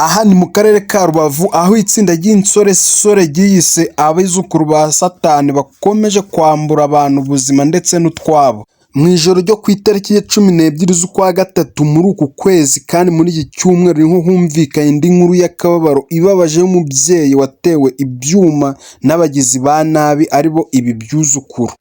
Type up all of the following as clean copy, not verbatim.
Aha ni mu karere ka Rubavu, aho itsinda ry'insoresore ryiyise Abuzukuru ba Satani bakomeje kwambura abantu ubuzima ndetse n'utwabo. Mu ijoro ryo ku itariki ya 12 z'ukwa gatatu muri uku kwezi kandi muri iki cyumweru, niho humvikanye indi nkuru y'akababaro ibabaje y'umubyeyi watewe ibyuma n'abagizi ba nabi, aribo ibi byuzukuru.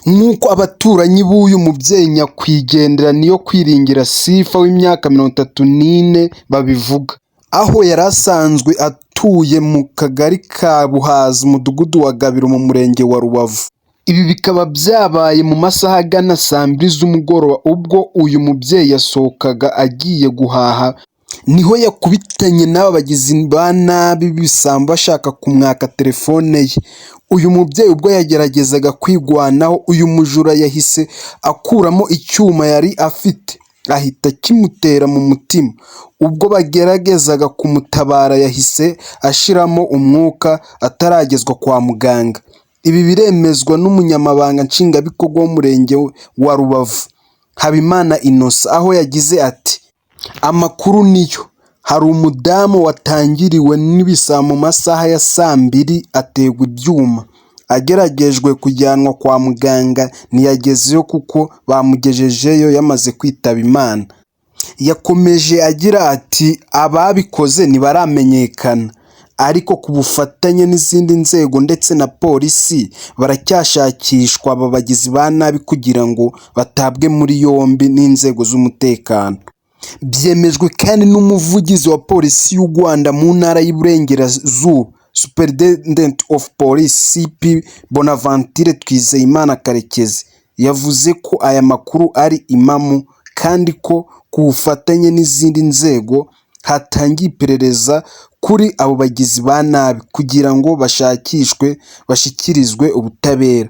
Nk'uko abaturanyi b'uyu mubyeyi nyakwigendera Niyo Kwiringira Sifa w'imyaka 34 babivuga, aho yari asanzwe atuye mu kagari ka Buhaza, umudugudu wa Gabiro, mu murenge wa Rubavu. Ibi bikaba byabaye mu masaha agana saa 2 z'umugoroba, ubwo uyu mubyeyi yasohokaga agiye guhaha, niho yakubitanye n'aba bagizi ba nabi b'ibisambo bashaka kumwaka telefone ye. Uyu mubyeyi ubwo yageragezaga kwirwanaho, uyu mujura yahise akuramo icyuma yari afite ahita akimutera mu mutima. Ubwo bageragezaga kumutabara yahise ashiramo umwuka ataragezwa kwa muganga. Ibi biremezwa n'Umunyamabanga Nshingwabikorwa w'Umurenge wa Rubavu, Habimana Innocent, aho yagize ati: "Amakuru niyo, hari umudamu watangiriwe n'ibisambo mu masaha ya saa 2 aterwa ibyuma, ageragejwe kujyanwa kwa muganga ntiyagezeyo kuko bamugejejeyo yamaze kwitaba Imana." Yakomeje agira ati: "Ababikoze ntibaramenyekana, ariko ku bufatanye n'izindi nzego ndetse na polisi baracyashakishwa aba bagizi ba nabi kugira ngo batabwe muri yombi n'inzego z'umutekano." Byemejwe kandi n'umuvugizi wa Polisi y'u Rwanda mu Ntara y'Iburengerazuba, Superintendent of Police CP Bonaventure Twizeyimana Karekezi, yavuze ko aya makuru ari impamo kandi ko ku bufatanye n'izindi nzego hatangiye iperereza kuri abo bagizi ba nabi kugira ngo bashakishwe bashyikirizwe ubutabera.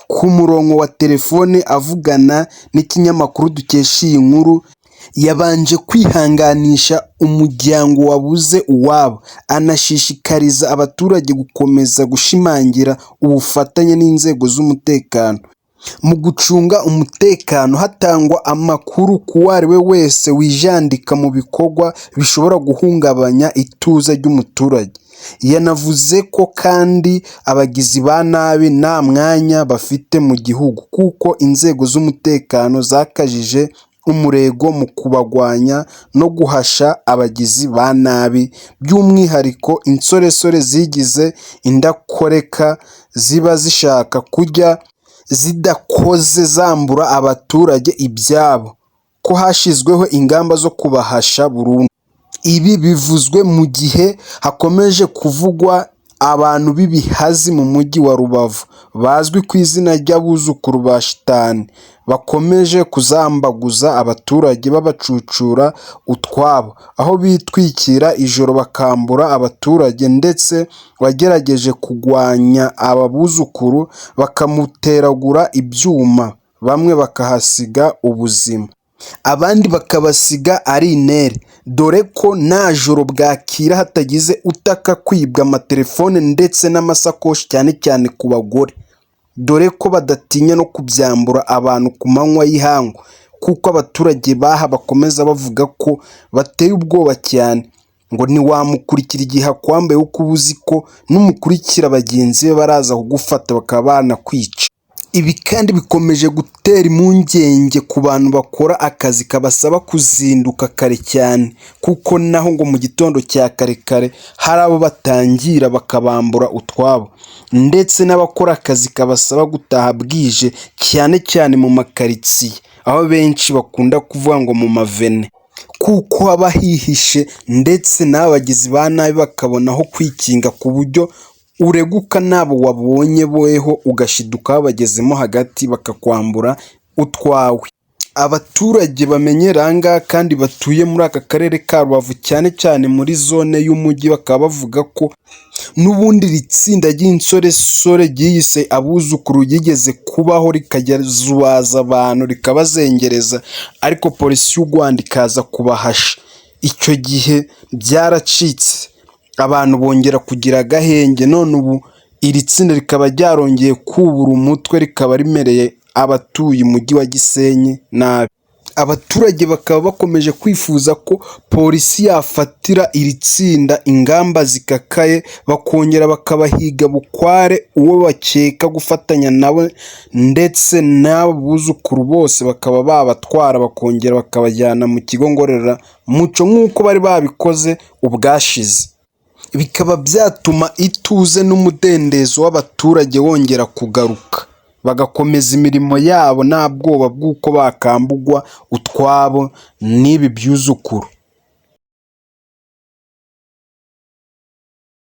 Ku murongo wa telefone avugana n'ikinyamakuru dukesha iyi nkuru, yabanje kwihanganisha umuryango wabuze uwabo, anashishikariza abaturage gukomeza gushimangira ubufatanye n'inzego z'umutekano mu gucunga umutekano, hatangwa amakuru ku uwo ari we wese wijandika mu bikorwa bishobora guhungabanya ituze ry'umuturage. Yanavuze ko kandi abagizi ba nabi nta mwanya bafite mu gihugu kuko inzego z'umutekano zakajije umurego mu kubarwanya no guhasha abagizi ba nabi, by'umwihariko insoresore zigize indakoreka ziba zishaka kurya zidakoze zambura abaturage ibyabo, ko hashyizweho ingamba zo kubahasha burundu. Ibi bivuzwe mu gihe hakomeje kuvugwa abantu b'ibihazi mu mujyi wa Rubavu bazwi ku izina ry'Abuzukuru ba Shitani, bakomeje kuzambaguza abaturage babacucura utwabo, aho bitwikira ijoro bakambura abaturage, ndetse uwagerageje kurwanya aba buzukuru bakamuteragura ibyuma, bamwe bakahasiga ubuzima, abandi bakabasiga ari intere, dore ko nta joro bwakira hatagize utaka kwibwa amatelefone ndetse n'amasakoshi, cyane cyane ku bagore, dore ko badatinya no kubyambura abantu ku manywa y'ihangu, kuko abaturage b'aha bakomeza bavuga ko bateye ubwoba cyane, ngo ntiwamukurikira igihe akwambaye kuko uba uzi ko numukurikira bagenzi be baraza kugufata bakaba banakwica. Ibi kandi bikomeje gutera impungenge ku bantu bakora akazi kabasaba kuzinduka kare cyane, kuko naho ngo mu gitondo cya kare kare hari abo batangira bakabambura utwabo, ndetse n'abakora akazi kabasaba gutaha bwije, cyane cyane mu makaritsiye, aho benshi bakunda kuvuga ngo mu mavene, kuko haba hihishe ndetse n'aba bagizi ba nabi bakabona aho kwikinga, ku buryo ureguka nabo wabonye weho ugashiduka babagezemo hagati bakakwambura utwawe. Abaturage bamenyereye aha ngaha kandi batuye muri aka karere ka Rubavu, cyane cyane muri zone y'umujyi, bakaba bavuga ko n'ubundi iri tsinda ry'insoresore ryiyise Abuzukuru ryigeze kubaho rikazubaza abantu rikabazengereza, ariko Polisi y'u Rwanda ikaza kubahasha. Icyo gihe byaracitse, abantu bongera kugira agahenge, none ubu iri tsinda rikaba ryarongeye kubura umutwe, rikaba rimereye abatuye umujyi wa Gisenyi nabi. Abaturage bakaba bakomeje kwifuza ko polisi yafatira iri tsinda ingamba zikakaye, bakongera bakabahiga bukware uwo bakeka gufatanya nabo, ndetse n'abo buzukuru bose bakaba babatwara, bakongera bakabajyana mu kigo ngororamuco nk'uko bari babikoze ubwashize, bikaba byatuma ituze n'umudendezo w'abaturage wongera kugaruka, bagakomeza imirimo yabo nta bwoba bw'uko bakambugwa utwabo n'ibi byuzukuru.